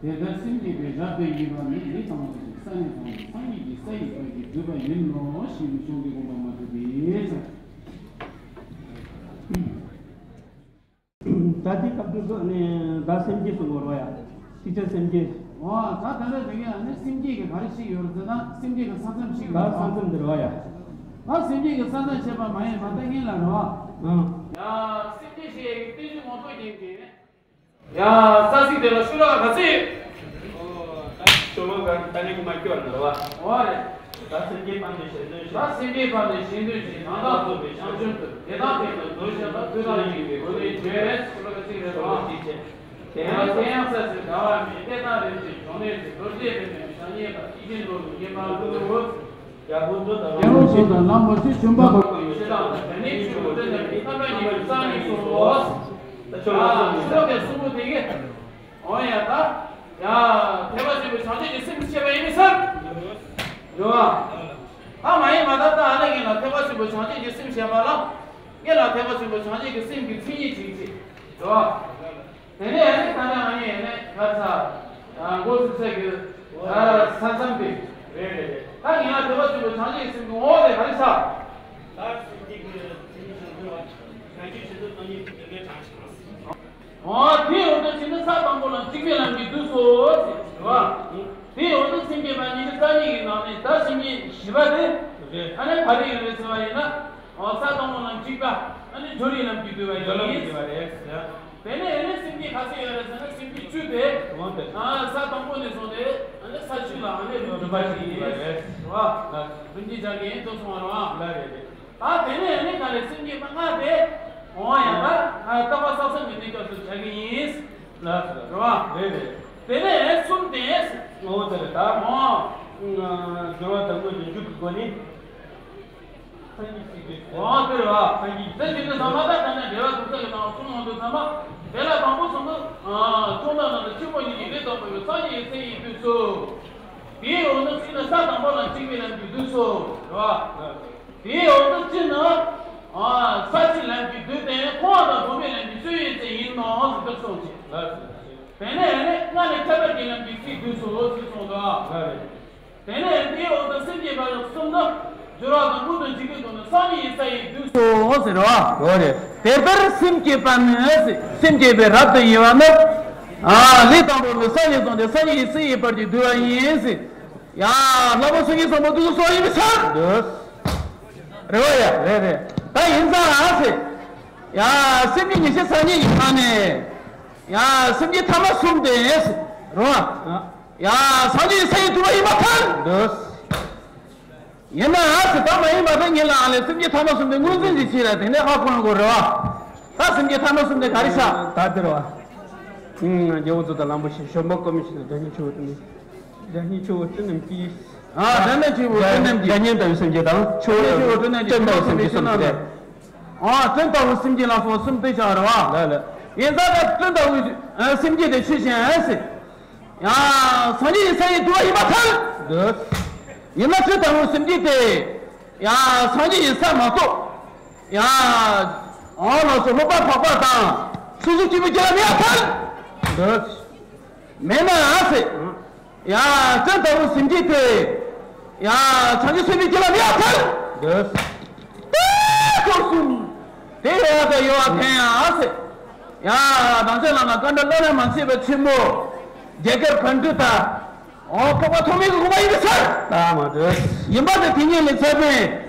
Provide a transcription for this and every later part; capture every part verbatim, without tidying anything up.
དེ་ལྟར་སེམས་བསྐྱེད་པའི་རབ་ཏུ་དབྱེ་བ་ནི། ལས་དང་པོ་ནི་ས་ནས་བྱུང་སྟེ། སངས་རྒྱས་ཀྱི་ས་ཡི་བར་གྱིས་བསྡུས་པ་ཡིན་ནོ་ཞེས་པའི་གཞུང་གི་དགོངས་པ་མ་གྲུབ་པས། ད་ལྟའི་སྐབས་སུ་ནི་བདག་སེམས་བསྐྱེད་གསུང་གི་ཡོད་རེད་པ་ཡ། ཅིག་ཆར་སེམས་བསྐྱེད། འོ་ད་ད་ལྟ་དེ་ག་ནི་སེམས་བསྐྱེད་ཀྱི་ག་རེ་ཞིག་ཡོད་རེད་ཟེར་ན། སེམས་བསྐྱེད་ཀྱི་ས་མཚམས་ཤིག་ཡོད་རེད་པ། ས་མཚམས་དེ་རེད་པ་ཡ། ད་སེམས་བསྐྱེད་ཀྱི་ས་མཚམས་བཤད་པ་མ་ཡིན་པ་ད་ངེད་ལ་རེད་པ། ཨང་། ཡ་སེམས་བསྐྱེད་ཞེས་ཡ་གི་རྟེན་གཞི་ངོ་ཐོག་རྒྱན་གྱི། ཡ་ས་ཚིགས་དེ་ལ་ཤུ་ར་ག་ཚིག་ཤོ་ལོ་ཀ་ད་ངེད་ཀྱི་མ་སྐྱོར་ནི་རེད་པ། འོ་རེད། ད་སེམས་བསྐྱེད་པ་ནི་གཞན་དོན་བྱེད། ད་སེམས་བསྐྱེད་པ་ནི་གཞན་དོན་བྱེད། ནང་དག་རྫོགས་པའི་བྱང་ཆུབ་ཏུ། དེ་དག་ཐེག་ཏུ་མདོར་བཤད་པ། ཐུགས་དམ་བསྐྱེད་པའི་སྒོ་ནས་བརྗོད། ཤོ་ལོ་ཀ་གཅིག་རེད་པ། དེ་ཡང་དེ་ཡང་ས་ཚིགས་འདྲ་བ་མེད། དེ་དག་རིམ་གྱིས་འབྱུང་གནས་ཚིག་རྡོ་རྗེ་འདི་ནི་བྱ་ཉེས་པ། ཡིད་ཀྱི་འགྲོ་ལུགས་ངེས་པ་ལུགས། རྒྱལ་པོ་མཚོ་དང་ལམ་པོ་ཆེ། ཆུ་འབབ་བུ་དང་ཡུལ་ཤེས་དང་། དེ་ནས་ཆོས་སྐུ་སྟོན་པའི་ཐབས་ལ་ཉེ་བའི་གསང་ཉིད་གསུངས་སོ། ད་ཆོས་ལ་གསང་ཉིད། ཤོ་ལོ་ཀ་གསུམ་པོ་དེ་གི། འོ་ཡ་ད། ཡ་ཐེག་པ་ཆེན་པོའི་བྱང་ཆུབ་ཀྱི་སེམས་བཤད་པ་ཡིན་མི་ཚར། འགྲོ་བ། ད་མ་ཡིན་པ་ད་ལྟ་ཨ་ལས་ངེད་ལ་ཐེག་པ་ཆེན་པོའི་བྱང་ཆུབ་ཀྱི་སེམས་བཤད་པ་ལ། ངེད་ལ་ཐེག་པ་ཆེན་པོའི་བྱང་ཆུབ་ཀྱི་སེམས་ཀྱི་མཚན་ཉིད་ཅིག་ཅིག་འགྲོ་བ། དེ་ནས་ཨ་ནི་ད་ནི་ཨ་ནི་ཨ་ནི་ག་ས་མགོ་ཚུགས་ས་གི་ས་མཚམས་དེ། རེད་རེད་རེད། ད་ངེད་ལ་ཐེག་པ་ཆེན་པོའི་བྱང་ཆུབ་ཀྱི་སེམས་ཀྱི་ངོ་བོ་དེ་ག་རེ་ས། ད་སེམས་བསྐྱེད་ཀྱི་མཚན་ཉིད་བྱང་ཆུབ་བྱང་ཆུབ་སེམས་དཔའི་གྲངས་ཆེ་བ། འོ་དེའི་འོག་ཏུ་ཕྱིན་ན་ས་དང་པོ་ལ་འཇུག་པའི་ལམ་གྱིས་བསྡུས་སོ་ཟེར་བ། དེའི་འོག་ཏུ་སེམས་བསྐྱེད་པ་ཉི་ཤུ་རྩ་གཉིས་ཀྱི་ནང་ནས་ད་སེམས་བསྐྱེད་བཞི་པ་དེ། རེད། ཨ་ནི་ག་རེ་ཡིན་རེད་ཟེར་བ་ཡིན་ན། འོ་ས་དང་པོ་ལ་འཇུག་པ། ཨ་ནི་སྦྱོར་བའི་ལམ་གྱིས་བསྡུས་པ་ཡིན། སྦྱོར་ལམ་གྱིས་བསྡུས་པ་རེད། དེ་ནས་ཨ་ནི་སེམས་བསྐྱེད་ག་ཚོད་ཡོད་རེད་ཟེར་ན། སེམས་བསྐྱེད་བཅུ་དེ། འོ་དེ། ཨ་ས་དང་པོ་ནས་བཟུང་སྟེ་ཨ་ནི་ས་བཅུ་ལ་ཨ་ནི་རིམ་གྲོ་བ་ཞིག་ཡིན་པ་རེད། རེད་བ། རིམ་གྱིས་སྦྱར་གྱི་ཡིན་དུ་སོང་བ་རེད་བ། ལ་རེད་རེད། ད་དེ་ནས་ནི་ག་རེ་སེམས་བསྐྱེད་པ་ལྔ་དེ། འོ་ཡ་ད་རྟོག་པ་བསགས་བསམ་གྱི་གནས་སྐབས་སུ་བྱ་གི་ཡིན། ལགས་སོ། རེད་བ། རེད་རེད། དེ་ནས་གསུམ་དེ། འོ་དེ་རེད་ད། འོ། སྦྱོར་བ་དང་པོ་ནས་མཇུག་གི་སྒོ་ནས། སངས་རྒྱས་ཀྱི། འོ་དེ་རེད་བ། སངས་རྒྱས་ཀྱི། དེ་བཞིན་དུ་ཟ་མ་ད་ད་ནས་འབྲེལ་བ་དུ་ས་གི་དང་གསུམ་མང་དུ་ཟ་མ། དེ་ལ་དང་པོ་གསུམ་དུ། ཨ་ཅུང་ད་ན་ཆེན་པོ་ཉིད་ཀྱི་ལས་དང་པོ་ཡོད། སངས་རྒྱས་ཀྱི་སེམས་ཡིན་དུས་སུ། དེའི་འོག་ཏུ་ཕྱིན་ན་ས་དང་པོ་ལ་འཇུག་པའི་ལམ་གྱིས་བསྡུས་སོ། རེད་བ། དེའི་འོག་ཏུ་ཕྱིན་ན། ཨ་ས་བཅུའི་ལམ་གྱིས་བསྡུས་ཏེ་མཐོང་བ་དང་སྒོམ་པའི་ལམ་གྱིས་སྤྱོད་ཡུལ་ཅན་ཡིན་ནོ་ཞེས་སྐབས་སོང་ཅིག། ལགས་སོ། དེ་ནས་ནི་སྔ་ནས་ཁྱད་པར་གྱི་ལམ་གྱིས་སྲིད་བསྡུས་སོ་ཞེས་གསུངས་སོ། ལགས་རེད། དེ་ནས་དེའི་འོག་ཏུ་སེམས་བསྐྱེད་པ་གསུམ་དུ། སྦྱོར་བ་དང་མངོན་དུ་འཇུག་གི་སྒོ་ནས་སངས་རྒྱས་ཀྱི་ས་ཡིན་དུས་སོ་ཟེར་བ། འོ་རེད། དེ་ལྟར་སེམས་བསྐྱེད་པ་ནི། སེམས་བསྐྱེད་པའི་རབ་ཏུ་དབྱེ་བ་ནི། ཨ་ལས་དང་པོ་ནས་ས་ལས་བྱུང་སྟེ་སངས་རྒྱས་ཀྱི་སའི་བར་གྱིས་བསྡུས་པ་ཡིན། ཡ་ལྷ་མོ་སེང་གེ་བཟང་པོ་འདུག་སོ་ཡིན་མི་ཚར། རེད་བ་ཡ། རེད་རེད། ད་ཡིན་ཙང་ཨ་ཟེར། ཡ་སེམས་བསྐྱེད་ཉི་ཤུ་རྩ་གཉིས་ཀྱི་ནང་ནས། ཡ་སེམས་བསྐྱེད་ཐ་མ་གསུམ་དེ་ཟེར། རེད་བ། ཡ་སངས་རྒྱས་ཀྱི་ས་ཡིན་བསྡུས་པ་ཡིན་མ་ཐལ། ཡིན་ན་ཨ་ཟེར། ད་མ་ཡིན་པ་ད་ངེད་ལ་ཨ་ལས་སེམས་བསྐྱེད་ཐ་མ་གསུམ་དེ་ངོས་འཛིན་ཅིག་བྱེད་ལ་དེ་ནས་ཧ་གོ་ཡོང་གི་རེད་བ། ད་སེམས་བསྐྱེད་ཐ་མ་གསུམ་དེ་ག་རེ་ཤག། ད་དེ་རེད་བ། ཨུམ། རྒྱལ་པོ་མཚོ་དང་ལམ་པོ་ཆེ། ཞོན་པ་ཀོ་མི་ཤེས་ན་དགྲ་གཉེན་ཆུ་བོ་དེ་ནི། དགྲ་གཉེན་ཆུ་བོ་བསོད་ནམས་ཀྱིས། ཨ་དགྲ་གཉེན་ཆུ་བོ་བསོད་ནམས་ཀྱིས། དགྲ་གཉེན་ལྟ་བུའི་སེམས་བསྐྱེད་དང་། ཆུ་བོ་ལྟ་བུའི་སེམས་བསྐྱེད་གསུམ་དེ། ཨ་བཙན་ལྟ་བུའི་སེམས་བསྐྱེད་ལ་སོགས་གསུམ་དེ་ཤག་རེད་བ། ལགས་ལགས། ཡིན་ཙང་ད་བཙན་ལྟ་བུའི་སེམས་བསྐྱེད་དེ་ཆོས་ཅན་ཟེར། ཡང་སངས་རྒྱས་ཀྱི་ས་ཡི་དུ་བ་ཡིན་པར་ཐལ། འདོད། ཡིན་ན་ཇི་ལྟ་བུའི་སེམས་བསྐྱེད་དེ། ཡང་སངས་རྒྱས་ཀྱི་ས་མ་གཏོགས། ཡང་། འོ་ལགས་སོ། ལྷོ་པ་བྲག་པ་དང་། སོ་སོ་སྐྱེ་བོའི་རྒྱུད་ལ་མེད་པར་ཐལ། འདོད། མེད་ན་ཟེར། ཡང་ཇི་ལྟ་བུའི་སེམས་བསྐྱེད་དེ། ཡང་བྱང་ཆུབ་སེམས་དཔའི་རྒྱུད་ལ་མེད་པར་ཐལ། འདོད། དེ་སྐོར་གསུམ། དེ་ཡོད་དང་ཡོད་པར་ཐལ་ཡང་ཟེར། ཡང་དམ་ཆོས་ལ་ང་བཀའ་འདྲི་བློ་ལས་མ་ཆད་པའི་ཆེན་པོ། རྒྱ་གར་པཎྜི་ཏ། འོ་འཕགས་པ་ཐོགས་མེད་ཀྱི་དགོངས་པ་ཡིན་པའི་ཕྱིར། ལྟ་མ་འདོད། ཡིན་པ་དེ་དེ་ཉིད་ལས་ཚད་པས།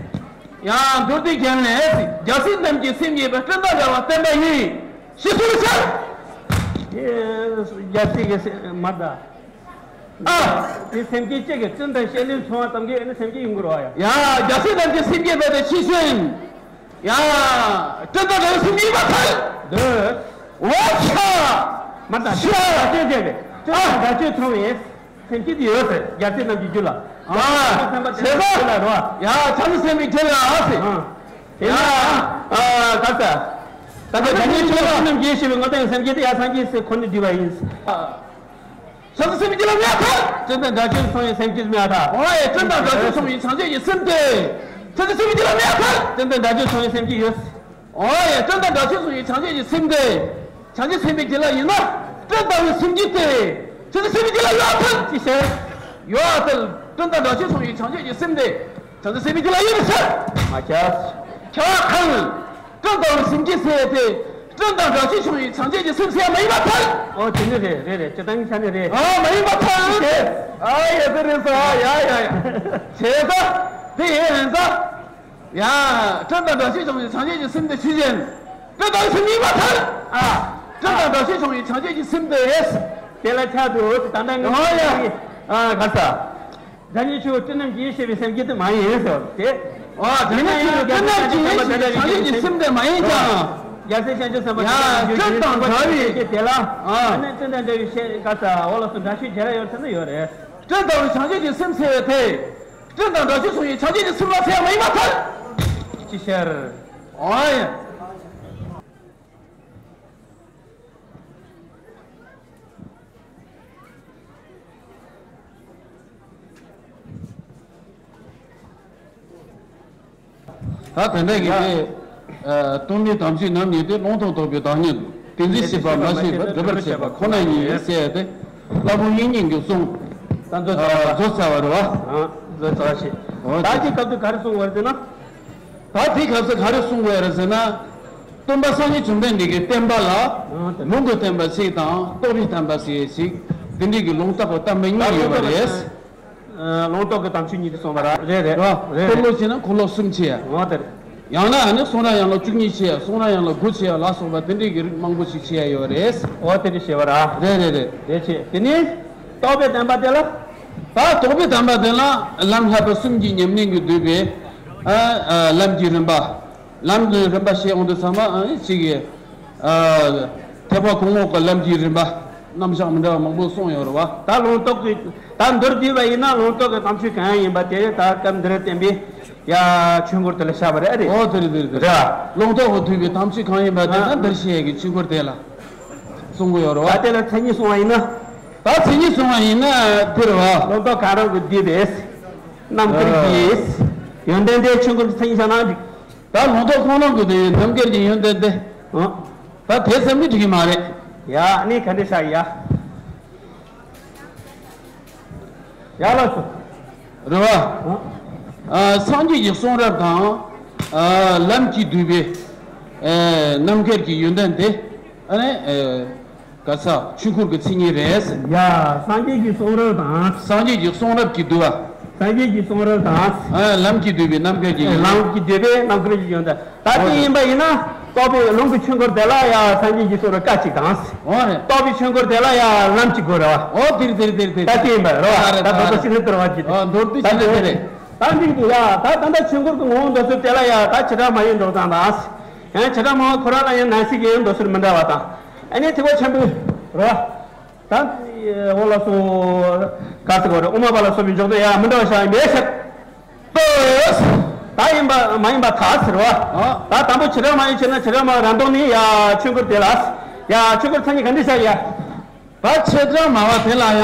ཡང་མདོ་སྡེ་རྒྱན་ལས། རྒྱལ་སྲས་རྣམས་ཀྱི་སེམས་བསྐྱེད་པའི། སྤྲིན་དང་འདྲ་བ་བསྟན་པ་ཡིན། ཞེས་གསུངས་པའི་ཕྱིར། རྒྱལ་སྲས་ཀྱི་སེམས་མ་གདའ། ཨ། དེ་སེམས་བསྐྱེད་གཅིག་གིས་སྤྲིན་དང་བྱེད་ལས་མཚུངས་པ་ཙམ་གྱིས་ཨ་ནི་སེམས་བསྐྱེད་ཡིན་དགོས་རེད་བ་ཡ། ཡ། རྒྱལ་སྲས་རྣམས་ཀྱི་སེམས་བསྐྱེད་པ་དེ་ཕྱི་ཤིན། ཡ། སྤྲིན་དང་འདྲ་བའི་སེམས་བསྐྱེད་ཡིན་པར་ཐལ། འདོད། འོ་ཆ། མ་གདའ། ཤ། ཤ་དེ་དེ་རེད། སྤྲིན་དང་འདྲ་ཆོས་མཚུངས་པའི་སེམས་བསྐྱེད་དེ་ཡོད་ཟེར། རྒྱལ་སྲས་རྣམས་ཀྱི་རྒྱུད་ལ། ཨ། བྱང་ཆུབ་སེམས་དཔའི་རྒྱུད་ལ་རེད་བ། ཡ། བྱང་ཆུབ་སེམས་དཔའི་རྒྱུད་ལ་ཟེར། ཨ། དེ་ཡ། ན། ཨ། ག་ས། ད་ལྟ་བྱང་ཆུབ་སེམས་དཔའ་རྣམས་ཀྱིས་ཞེས་པའི་ངོ་བོ་དང་སེམས་བསྐྱེད་དེ་ཡ་སངས་རྒྱས་སུ་ཁོ་ནས་བསྡུས་པ་ཡིན། ཨ། བྱང་ཆུབ་སེམས་དཔའི་རྒྱུད་ལ་མེད་པར་ཐལ། སྤྲིན་དང་འདྲ་ཆོས་མཚུངས་པའི་སེམས་བསྐྱེད་མེད་པར་ཐལ། འོ་ཡ། སྤྲིན་དང་འདྲ་ཆོས་མཚུངས་པའི་བྱང་ཆུབ་ཀྱི་སེམས་དེ། བྱང་ཆུབ་སེམས་དཔའི་རྒྱུད་ལ་མེད་པར་ཐལ། སྤྲིན་དང་འདྲ་ཆོས་མཚུངས་པའི་སེམས་བསྐྱེད་ཡོད། འོ་ཡ། སྤྲིན་དང་འདྲ་ཆོས་མཚུངས་པའི་བྱང་ཆུབ་ཀྱི་སེམས་དེ། བྱང་ཆུབ་སེམས་དཔའི་རྒྱུད་ལ་ཡིན་ན། སྤྲིན་ལྟ་བུའི་སེམས་བསྐྱེད་དེ། བྱང་ཆུབ་སེམས་དཔའི་རྒྱུད་ལ་ཡོད་པར་ཐལ། ཅི་ཟེར། ཡོད་པར་ཐལ། སྤྲིན་དང་འདྲ་ཆོས་མཚུངས་པའི་བྱང་ཆུབ་ཀྱི་སེམས་དེ། བྱང་ཆུབ་སེམས་དཔའི་རྒྱུད་ལ་ཡོད་པའི་ཕྱིར། མ་ཁྱབ། ཁྱབ་པར་ཐལ། སྤྲིན་ལྟ་བུའི་སེམས་བསྐྱེད་ཟེར་དེ། སྤྲིན་དང་འདྲ་ཆོས་མཚུངས་པའི་བྱང་ཆུབ་ཀྱི་སེམས་ཟེར་མ་ཡིན་པར་ཐལ། ཨོ་དེ་ནི་རེད་རེད་རེད། སྤྱིར་བཏང་གི་ཆ་ནས་རེད། ཨ་མ་ཡིན་པར་ཐལ། ཨ་ཡ་དེ་རེད་ཟེར། ཡ་ཡ་ཡ། བྱས་ཙང་། དེ་ཡིན་ཙང་། ཡ། སྤྲིན་དང་འདྲ་ཆོས་མཚུངས་པའི་བྱང་ཆུབ་ཀྱི་སེམས་དེ་ཆོས་ཅན། སྤྲིན་དང་སེམས་ཡིན་པར་ཐལ། ཨ། སྤྲིན་དང་འདྲ་ཆོས་མཚུངས་པའི་བྱང་ཆུབ་ཀྱི་སེམས་དེ། དེ་ལ་ཆ་དུ་ད་ལྟ་ངས། ཨོ་ཡ། ཨ་ག་ས། སྒྲ་སྙན་ཆུ་བོ་སྤྲིན་རྣམས་ཀྱིས་ཞེས་པའི་སེམས་བསྐྱེད་དེ་མ་ཡིན་ཟེར་བ་དེ། ཨ་དེ་ནི་ཆུ་བོ་སྤྲིན་རྣམས་ཀྱིས་ཞེས་པའི་བྱང་ཆུབ་ཀྱི་སེམས་དེ་མ་ཡིན་ཀྱང་། རྒྱལ་སྲས་བྱང་ཆུབ་སེམས་དཔའ། ཡ། སྤྲིན་དང་འདྲ་བའི་སྐད་དེ་ལ། ཨ་ནི་སྤྲིན་དང་འདྲ་བའི་ཞེས་ག་ས་འོ་ལགས་སོ། འདྲ་ཆོས་བརྗོད་ཡ་ཡོད་ཚེ་ནི་ཡོད་རེད། སྤྲིན་ལྟ་བུའི་བྱང་ཆུབ་ཀྱི་སེམས་ཟེར་བའི་དེ། སྤྲིན་དང་འདྲ་ཆོས་མཚུངས་པའི་བྱང་ཆུབ་ཀྱི་སེམས་ལ་ཟེར་ཡ་མ་ཡིན་པར་ཐལ། ཅི་ཕྱིར། ཨོ་ཡ། ད་དེ་འདྲ་གི་དེ། ཨ་སྟོང་ཉིད་དམ་ཆོས་རྣམ་གཉིས་ཏེ། ལུང་དང་རྟོགས་པའི་བདག་ཉིད་དོ། དེ་འཛིན་ཤེས་པ་མ་ཤེས་པར། སྒྲིབ་པར་བྱེད་པ་ཁོ་ན་ཉིད་ཟེར་ཏེ། བླ་མ་དབྱིག་གཉེན་གྱི་གསུང་། ད་མཛོད་ཚར་བ། མཛོད་ཚར་བ་རེད་བ། ཨ་མཛོད་ཚར་བ་ཞིག་ཨོ་ད་དེ་སྐབས་དུ་ག་རེ་གསུང་བ་རེད་ཟེར་ན། ད་དེ་སྐབས་སུ་ག་རེ་གསུང་བ་རེད་ཟེར་ན། སྟོན་པ་སངས་རྒྱས་བཅོམ་ལྡན་འདས་ཀྱི་བསྟན་པ་ལ། ཨོ་དེ། ལུང་གི་བསྟན་པ་ཞིག་དང་རྟོགས་པའི་བསྟན་པ་ཞིག་ཞིག་དེ་འདྲའི་གི་ལུང་རྟོགས་པའི་བསྟན་པ་གཉིས་ཡོད་པ་རེད། ཨ་ལུང་རྟོགས་ཀྱི་དམ་ཆོས་གཉིས་དེ་གསུངས་པ་ར། རེད་རེད། རེད་བ། རེད་རེད། སྟོང་ལོ་བྱས་ན་འཁོར་ལོ་གསུམ་བྱས། ཨོ་དེ་རེད། ཡང་ན་ཨ་ནི་གསུང་རབ་ཡན་ལག་བཅུ་གཉིས་བྱས། གསུང་རབ་ཡན་ལག་དགུ་བྱས་ལ་སོགས་པ་དེ་འདྲའི་གི་རིགས་མང་པོ་ཞིག་བྱས་ཡོད་རེད། ཨོ་དེ་འདྲ་བྱས་པ་ར། རེད་རེད་རེད། རེད་བྱས། དེ་ནས་རྟོགས་པའི་བསྟན་པ་དེ་ལ། ད་རྟོགས་པའི་བསྟན་པ་དེ་ལ་ལམ་བསླབ་པ་གསུམ་གྱི་ཉམས་ལེན་གྱིས་བསྡུས་པའི། ཨ་ཨ་ལམ་གྱི་རིམ་པ། ལམ་གྱི་རིམ་པ་བཤད་ཡོང་དུས་ཚང་མ་ཨ་ཅིག་གིས། ཨ་ཐེག་པ་གོང་འོག་གི་ལམ་གྱི་རིམ་པ། རྣམ་གཞག་མི་འདྲ་བ་མང་པོ་གསུངས་ཡོད་རེད་བ། ད་ལུང་རྟོགས་ཀྱི། ད་མདོར་བསྡུས་པ་ཡིན་ན་ལུང་རྟོགས་ཀྱི་དམ་ཆོས་གང་ཡང་ཡིན་པ་དེ་ད་སྐབས་འདིར་བསྟན་པའི་ཡ་ཆོས་འཁོར་དེ་ལ་བཤད་པ་རེད། ཨ་རེད། ཨོ་དེ་རེད་དེ་རེད་དེ་རེད། རེད་བ། ལུང་རྟོགས་ཀྱིས་བསྡུས་པའི་དམ་ཆོས་གང་ཡིན་པ་དེ་ད་འདིར་བཤད་ཀྱི་ཆོས་འཁོར་དེ་ལ་གསུང་གི་ཡོད་རེད་བ། ད་དེ་ལ་མཚན་ཉིད་གསུང་བ་ཡིན་ན། ད་མཚན་ཉིད་གསུང་བ་ཡིན་ན་དེ་རེད་བ། ལུང་རྟོགས་གང་རུང་གིས་བསྡུས་པའི་རྣམ་དཀར་གྱི་ཡོན་ཏན་དེ་ཆོས་འཁོར་གྱི་མཚན་ཉིད་བཞག་ན་འགྲིག་ད་ལུང་རྟོགས་ཁོང་རང་གི་དེ་རྣམ་དཀར་གྱི་ཡོན་ཏན་དེ། ཨང་། ད་དེ་ཙམ་གྱིས་འགྲིག་གི་མ་རེད། ཡ་ནི་ག་འདྲ་ཤག་ཡ། ཡ་ལགས་སོ། རེད་བ། ཨང་། ཨ་སངས་རྒྱས་ཀྱི་གསུང་རབ་དང་། ཨ་ལམ་གྱིས་བསྡུས་པའི། ཨ་རྣམ་དཀར་གྱི་ཡོན་ཏན་དེ། ཨ་ནི། ཨ། ག་ས་ཆོས་འཁོར་གྱི་མཚན་ཉིད་རེད། ཡ། སངས་རྒྱས་ཀྱི་གསུང་རབ་དང་། སངས་རྒྱས་ཀྱི་གསུང་རབ་ཀྱིས་བསྡུས་པ། སངས་རྒྱས་ཀྱི་གསུང་རབ་དང་། ཨ་ལམ་གྱིས་བསྡུས་པའི་རྣམ་དཀར་གྱི་ཡོན་ཏན། ལམ་གྱིས་བསྡུས་པའི་རྣམ་དཀར་གྱི་ཡོན་ཏན། ད་དེ་ཡིན་པ་ཡིན་ན། རྟོགས་པའི་ལུང་གི་ཆོས་འཁོར་དེ་ལ་ཡ་སངས་རྒྱས་ཀྱི་གསུང་རབ་སྐད་ཅིག་དང་། འོ་རེད། རྟོགས་པའི་ཆོས་འཁོར་དེ་ལ་ཡ་ལམ་གྱི་སྒོ་རེད་བ། འོ་དེ་རེད་དེ་རེད་དེ་རེད། ད་དེ་ཡིན་པ་རེད་བ། ད་རེད་ད་རྡོ་རྗེ་ཤེས་རབ་སྟེར་བ་གྱིས། འོ་མདོར་བསྡུས་བྱས་ན་དེ་རེད། ད་འགྲིག་འདུག་ཡ། ད་ད་ལྟ་ཆོས་འཁོར་གྱི་ངོ་བོ་འདོད་ཚུལ་དེ་ལ་ཡ་ད་བྱེ་བྲག་སྨྲ་བའི་འགྲོ་སྟངས་དང་། ཡང་བྱེ་བྲག་སྨྲ་བ་ཁོ་རང་ལ་ཡང་ནང་གསེས་ཀྱི་ཡང་འདོད་ཚུལ་མི་འདྲ་བ་དང་། ཨ་ནི་ཐེག་པ་ཆེན་པོའི་རེད་བ། ད་འོ་ལགས་སོ། ག་ཚོད་གོ་རེད། དབུ་མ་པ་ལ་སོགས་པའི་འཇོག་དོན་ཡང་མི་འདྲ་བ་ཞིག་མེད་ཟེར། ད་ཡིན་པ་མ་ཡིན་པ་ག་ཟེར་བ། ད་དང་པོ་བྱེ་བྲག་སྨྲ་བའི་ཕྱིར་ན་བྱེ་བྲག་སྨྲ་བའི་རང་ལྡོག་ནི་ཡ་ཆོས་འཁོར་དེ་ལ། ཡ་ཆོས་འཁོར་མཚན་ཉིད་ག་འདྲ་བཞག་ཡ། ད་ཆེ་གྲས་མ་བ་དེ་ལ་ཡང་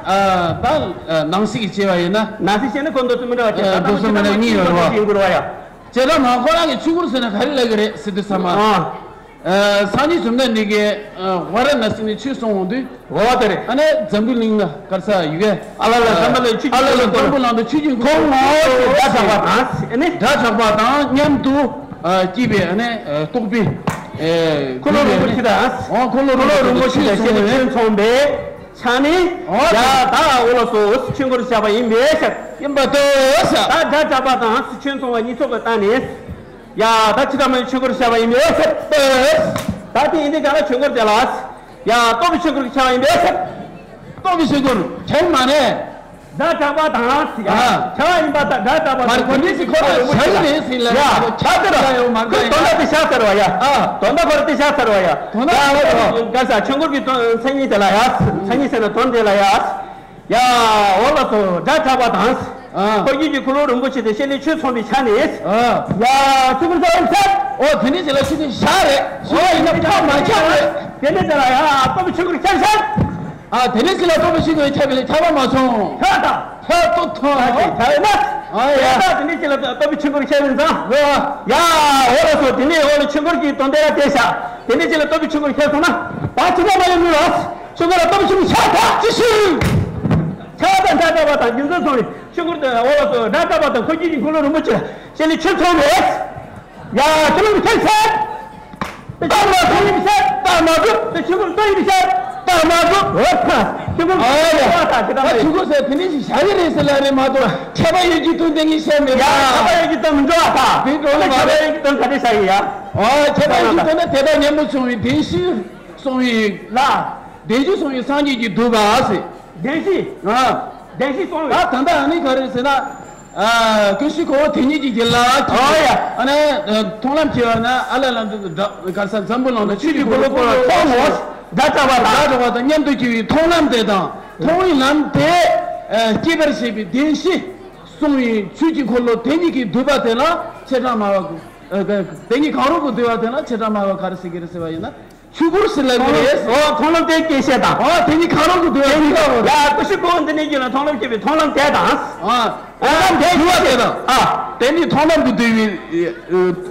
ཨ་ད་ནང་གསེས་ཀྱི་བྱས་པ་ཡིན་ན། ནང་གསེས་བྱས་ན་ཁོ་འདོད་ཚུལ་མི་འདྲ་བ་བྱས། ཨ་ད་འདོད་ཚུལ་མི་འདྲ་གཉིས་ཡོད་རེད་བ། ཡིན་དགོས་རེད་བ་ཡ། ཆེ་གྲས་མ་བ་ཁོ་རང་གི་ཆོས་སྐོར་ཟེར་ན་ག་རེ་ལབ་ཀྱི་རེད་ཟེར་དུས་ཙམ་པ། ཨ། ཨ་སངས་རྒྱས་བཅོམ་ལྡན་འདས་ཀྱིས་ཨ་ཝཱ་ར་ཎ་སི་ནས་ཆོས་གསུངས་འོང་དུས། འོ་དེ་རེད། ཨ་ནི་འཛམ་བུ་གླིང་ན་ག་རེ་ཟེར་ཡོད་གི། ཨ་ལ་ལ་འཛམ་བུ་གླིང་ཆོས་ཀྱི། ཨ་ལ་ལ་འཛམ་བུ་གླིང་དུ་ཆོས་ཀྱི་འཁོར་ལོ་སྒྲ་གྲགས་པ་དང་། ཨ་ནི་སྒྲ་གྲགས་པ་དང་མཉམ་དུ་ཨ་སྐྱེས་པའི་ཨ་ནི་ཨ་རྟོགས་པའི་ཨེ་འཁོར་ལོ་རིན་པོ་ཆེ་དང་། འོ་འཁོར་ལོ་རིན་པོ་ཆེ་དང་ཞལ་ནས་ཆོས་མཚུངས་པའི་ཆ་ནས། འོ་ཡ་ད་འོ་ལགས་སོ། ཆོས་འཁོར་བཤད་པ་ཡིན་པས་ཤག་ཡིན་པ་དོ་ཤག་ད་སྒྲ་གྲགས་པ་དང་ཆོས་མཚུངས་པ་གཉིས་ཚོགས་པའི་སྟེང་ནས། ཡ་ད་ཅི་ལྟར་མ་ཡིན་ཆོས་འཁོར་བཤད་པ་ཡིན་པས་ཤག་ད་དེ་ཡིན་དུས་ག་ལ་ཆོས་འཁོར་དེ་ལ། ཡ་རྟོགས་པའི་ཆོས་འཁོར་གྱི་བྱ་བ་ཡིན་པས་ཟེར། རྟོགས་པའི་ཆོས་འཁོར་བྱ་བ་མ་རེད། སྒྲ་གྲགས་པ་དང་ཟེར་ཡ། ཨ་བྱ་བ་ཡིན་པ་དང་སྒྲ་གྲགས་པ་མ་རེད། དང་། དེ་འདྲ་ཞིག་ཁོ་ན་བྱ་བ་རེད་ཟེར་ལ་ཡ། ཡ་ཁྱབ་ཟེར་རོ། ཁོས་དོན་དག་དེ་བཞག་ཟེར་བ་ཡ། ཨ་དོན་དག་ཁོ་རང་དེ་བཞག་ཟེར་བ་ཡ། དོན་དག་ད་ཟེར་རོ། ག་ས་ཆོས་འཁོར་གྱི་དོན་མཚན་ཉིད་དེ་ལ་ཡ། མཚན་ཉིད་ཟེར་ན་དོན་དེ་ལ་ཡ། ཡ་འོ་ལགས་སོ། སྒྲ་གྲགས་པ་དང་། ཨ། འཁོར་རྒྱུད་ཀྱི་འཁོར་ལོ་རིན་པོ་ཆེ་དེ་ཞལ་ནས་ཆོས་མཚུངས་པའི་ཆ་ནས། ཨ། ཡ་ཆོས་འཁོར་བྱ་བ་ཡིན་ཟེར། འོ་དེ་འདྲ་ཞིག་ལ་ཆོས་འཁོར་བྱ་རེད། འོ་ཡིན་ན་ཁྱབ་མ་ཁྱབ་རེད། དེ་འདྲ་ཟེར་ལ་ཡ་རྟོགས་པའི་ཆོས་འཁོར་ཁྱབ་ཟེར། ཨ་དེ་འདྲ་ཞིག་ལ་རྟོགས་པའི་ཆོས་འཁོར་ཁྱབ་པའི་ཁྱབ་པ་མ་སོང་། ཁྱབ་དང་། ཁྱབ་ཏུ་ཐོན། ཨ་ཁྱབ་ཡིན་ན། ཨ་ཡ། ད་དེ་འདྲ་ཞིག་ལ་རྟོགས་པའི་ཆོས་འཁོར་ཁྱབ་ཡིན་ཙང་། ཡ་འོ་ལགས་སོ། དེ་ནས་འོ་ལ་ཆོས་འཁོར་གྱི་དོན་དེ་ལ་བལྟས་ཤག་དེ་འདྲ་ཞིག་ལ་རྟོགས་པའི་ཆོས་འཁོར་ཁྱབ་སོང་ན། ད་ཅི་ལ་མ་ཡོང་མི་ལ། ཆོས་འཁོར་ལ་སྟོབས་ཆུང་ཆ་ཐག་ཅི་ཞིག་ཆ་ཚང་སྒྲ་གྲགས་པ་དང་རྒྱུ་མཚན་ཚང་བའི་ཆོས་འཁོར་དུ་འོ་ལགས་སོ། སྒྲ་གྲགས་པ་དང་འཁོར་རྒྱུད་ཀྱི་འཁོར་ལོ་རིན་པོ་ཆེ་ལ་ཞལ་ནས་ཆོས་མཚུངས་པས། ཡ་ཆོས་ལུགས་ཁྱེད་ཟེར། ད་མ་ཐུབ་ཡིན་ཟེར། ད་མ་ཐུབ། ད་ཆོས་འཁོར་ལྟོས་ཡིན་ཟེར། ད་མ་ཐུབ། འོ་ད་ཆོས་འཁོར་ཨ་ཡ། ད་ཆོས་འཁོར་ཟེར་དེ་འདྲ་ཞིག་བྱ་གི་རེད་ཟེར་ལ་རེད་མ་གཏོགས་ཁྱད་པར་ཡོད་ཀྱི་དོན་དེ་ངས་བཤད་མེད་པ། ཡ་ཁྱད་པར་ཡོད་ཀྱི་དོན་མི་འགྲོ་བ་ད། དེ་འགྲོ་ལ་མ་རེད། ཁྱད་པར་ཡོད་ཀྱི་དོན་ག་འདྲ་བྱ་གི་ཡ། ཨ་ཁྱད་པར་ཡོད་ཀྱི་དོན་ན་དེ་དག་མཉམ་པོ་བྱུང་བའི་བདེན་བཞི། གསུང་བའི་ལ། བདེན་བཞི་གསུང་བའི་སངས་རྒྱས་ཀྱི་འདུས་པ་ཟེར། བདེན་བཞི། ཨ། བདེན་བཞི་གསུང་བའི། ད་ད་ལྟ་ཨ་ནི་ག་རེ་ཟེར་ན། ཨ། ཀུན་གཞི་ཁོ་བོ་དེ་ཉིད་ཀྱི་རྒྱུད་ལ། ཨོ་ཡ། ཨ་ནི་མཐོང་ལམ་སྐྱེ་བ་ན་ཨ་ལ་ལ་འདི་ག་ས་འཛམ་བུ་གླིང་ན་ཆོས་ཀྱི་འཁོར་ལོ་བསྐོར་བ་མཐོང་ངོ་། སྒྲ་གྲགས་པ་དང་། སྒྲ་གྲགས་པ་དང་མཉམ་དུ་སྐྱེ་བའི་མཐོང་ལམ་དེ་དང་མཐོང་བའི་ལམ་དེ་སྐྱེད་པར་བྱེད་པའི་བདེན་བཞི་གསུང་བའི་ཆོས་ཀྱི་འཁོར་ལོ་དེ་ཉིད་ཀྱི་འདུས་པ་དེ་ལ་ཆེ་ཕྲ་སྨྲ་བ། དེ་ཉིད་གང་རུང་གི་འདུས་པ་དེ་ལ་ཆེ་ཕྲ་སྨྲ་བ་ག་རེ་ཟེར་གྱི་རེད་ཟེར་བ་ཡིན་ན། ཆོས་འཁོར་ཟེར་ལབ་ཀྱི་རེད། ཨོ་མཐོང་ལམ་དེ་སྐྱེད་བྱེད་དང་། ཨོ་དེ་ནི་གང་རུང་གི་འདུས་པ་ཡིན་པའོ། ཡ་ཀུན་གཞི་ཁོ་བོ་འདི་ནི་རྒྱུད་ལ་མཐོང་ལམ་སྐྱེས་པའི་མཐོང་ལམ་དེ་དང་། ཨ་མཐོང་ལམ་དེ་འདུས་པ་དེ་དང་། ཨ་དེ་ནི་མཐོང་ལམ་གྱི་འདུས་པའི་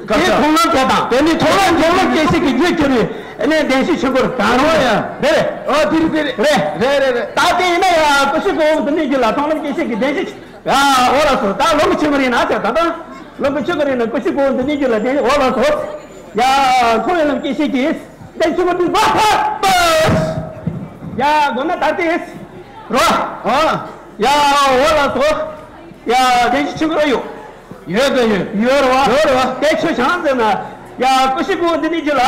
སྐབས་དེ་སུ། མཐོང་ལམ་དེ་དང་། དེ་ནི་མཐོང་ལམ་མཐོང་ལམ་སྐྱེད་བྱེད་ཀྱི་རྒྱུར་གྱུར་པའི་ཨ་ནི་བདེན་བཞི་ཆོས་འཁོར་གང་རུང་ཡང་རེད། ཨོ་དེ་རེད་དེ་རེད། རེད་རེད་རེད། ད་དེ་ཡིན་ན་ཡ་ཀུན་གཞི་ཁོ་བོ་འདི་ནི་རྒྱུད་ལ་མཐོང་ལམ་སྐྱེད་བྱེད་ཀྱི་བདེན་བཞི། ཡ་འོ་ལགས་སོ། ད་ལོངས་སྤྱོད་ཀྱི་རེད་ན་ཟེར། ད་ལྟ་ལོངས་སྤྱོད་ཀྱི་རེད་ན་ཀུན་གཞི་ཁོ་བོ་འདི་ནི་རྒྱུད་ལ་བདེན། འོ་ལགས་སོ། ཡ་མཐོང་བའི་ལམ་སྐྱེད་བྱེད་ཀྱི་བདེན་བཞི་ཆོས་འཁོར་འདུས་པ་ཐག་པ། ཡ་དགོངས་ན་ད་དེ་རོ། ཨ་ཡ་འོ་ལགས་སོ། ཡ་བདེན་བཞི་ཆོས་འཁོར་ཡོད། ཡོད་དོ་ཡོད། ཡོད་རེད་བ། ཡོད་རེད་བ། དེ་ཆོས་བྱང་ཟེར་ན། ཡ་ཀུན་གཞི་ཁོ་བོ་འདི་ནི་རྒྱུད་ལ།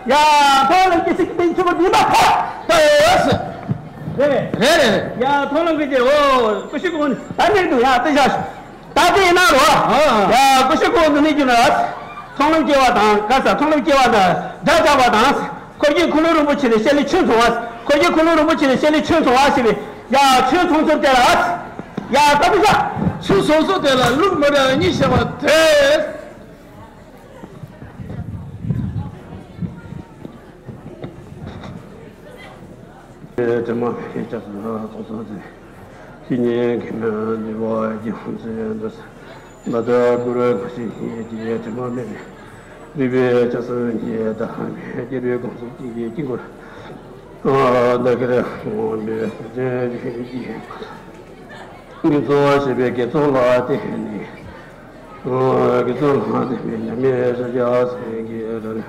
ཡ་མཐོང་ལམ་སྐྱེད་བྱེད་ཀྱི་བདེན་བཞི་ཆོས་འཁོར་འདུས་པ་ཐག་པ། རེད་རེད། རེད་རེད་རེད། ཡ་མཐོང་ལམ་སྐྱེད་བྱེད། འོ་ཀུན་གཞི་ཁོ་བོ་ད་ནི་འདུག་ཡ་དེ་བཞག་ད་དེ་ཡིན་ན་རོ། ཨ། ཡ་ཀུན་གཞི་ཁོ་བོ་འདི་ནི་རྒྱུད་ལ། མཐོང་ལམ་སྐྱེ་བ་དང་ག་ས་མཐོང་ལམ་སྐྱེ་བ་དང་སྒྲ་གྲགས་པ་དང་། འཁོར་གྱི་འཁོར་ལོ་རིན་པོ་ཆེ་ལ་ཞལ་ནས་ཆོས་མཚུངས་པ། འཁོར་གྱི་འཁོར་ལོ་རིན་པོ་ཆེ་ལ་ཞལ་ནས་ཆོས་མཚུངས་པ་ཞེས་པའི་ཡ་ཆོས་མཚུངས་ཚུལ་དེ་ལ། ཡ་ལྟ་བུ་ས། ཆོས་མཚུངས་ཚུལ་དེ་ལ་ལུགས་མི་འདྲ་བ་གཉིས་བཤད་པ་དེ། དྲི་མ་མེད་པའི་སྐྱབས་སུ་སོང་ཚེ། བཤེས་གཉེན་གྱི་མི་འདུས་པ་རྒྱུན་ཚེ་འདུ། མ་དག་གུ་རུ་གང་ཞིག་ཡིན་གྱི་དྲི་མ་མེད་པའི་རིག་པའི་སྐྱབས་སུ་མཆི། བདག་ནི་སྐྱེ་བོའི་གང་ཟག་གཅིག་གི་དཀྱིལ་འཁོར་ཨ་ད་ག་རེ་འོང་བའི་སེམས་ཅན་རིགས་ཀྱི་དགེ་ཚོགས་བྱེད་པའི་དགེ་ཚོགས་ལ་བརྟེན་ནས། དགེ་ཚོགས་ལ་བརྟེན་པའི་མཉམ་མེད་ཤཱཀྱ་སེང་གེ་ལ།